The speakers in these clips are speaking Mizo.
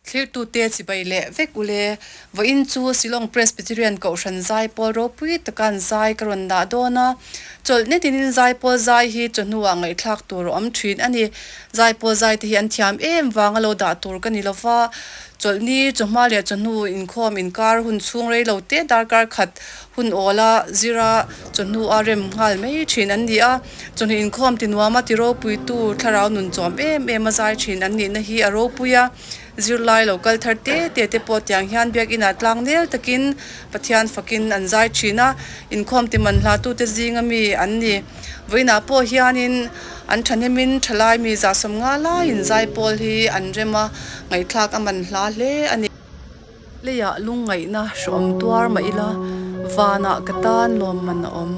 Thlirtute chibai leh vek ule. Vawiin chu Shillong Presbyterian Kohhran Zaipawl ropui takan zai ka rawn dah dawn a. Chawlh netinin Zaipawl zai hi chawhnuah ngaihthlak tur a awm thin a ni. Zaipawl zai te hi an thiam em vanga lo dah tur ka ni lova. Chawlhni, chawhma leh chawhnu inkhawm inkar hun chhung rei lo te darkar khat hun awla zira chawhnu a rem nghal mai thin an ni a. Chawhnu inkhawm ti nuama ti ropuitu thlarau nun chawm em em a zai thin an nihna hi a ropui a. Zirlai lo kal thar te te te pawh tiang hian biakinah tlang nel takin Pathian fakin an zai thin a, inkhawm ti man hla tute zinga mi an ni. Vawiinah pawh hianin an thahnemin thalai mi zahsawm nga laiin zai pawl hi an rem a, ngaihthlak a man hla hle a ni. Leiah lungngaihna hrawm tuar mah ila, vanah ka tan lawmman a awm.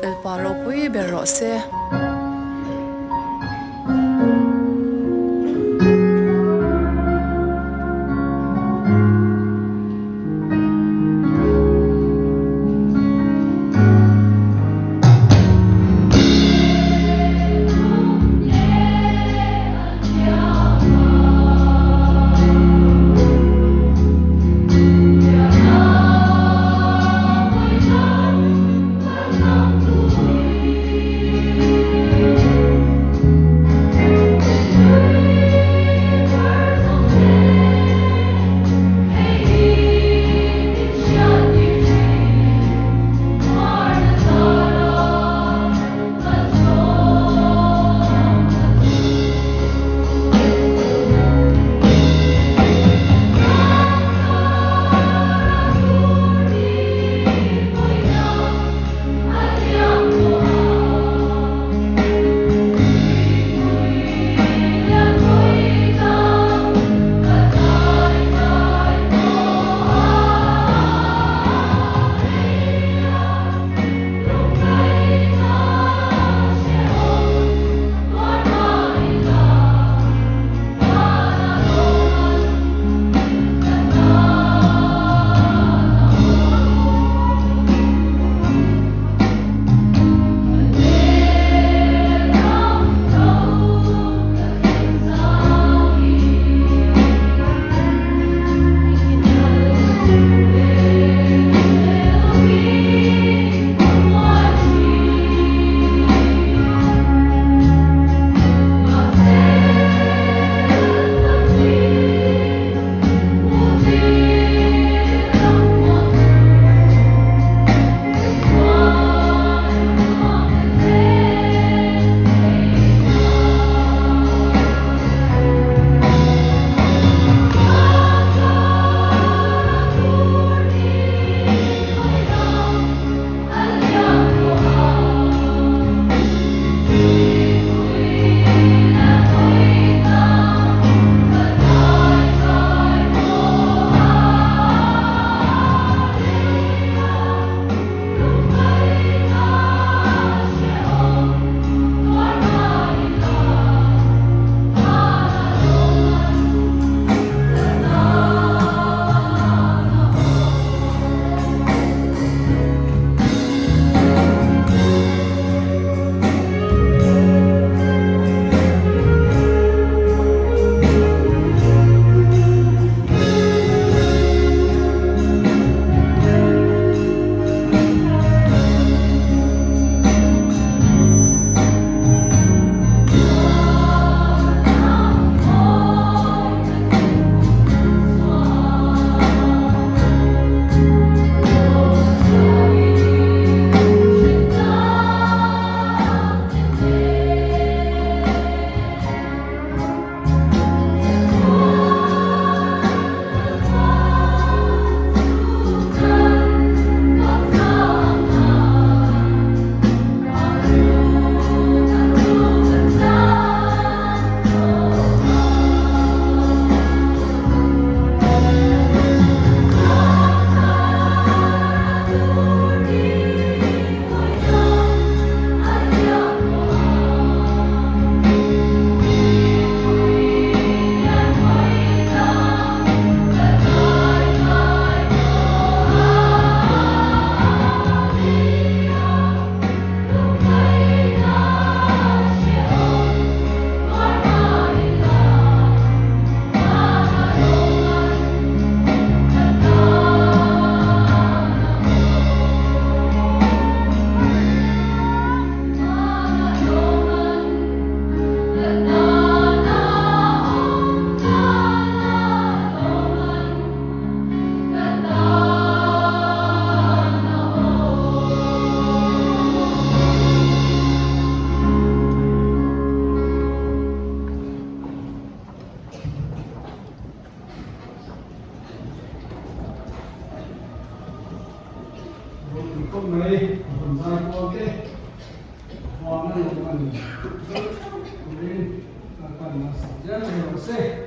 Lalpa ropui ber rawh se. khawp mai, rawn zai kual te vana lawm a ni. Turin Lalpan malsawm zel mai rawh se.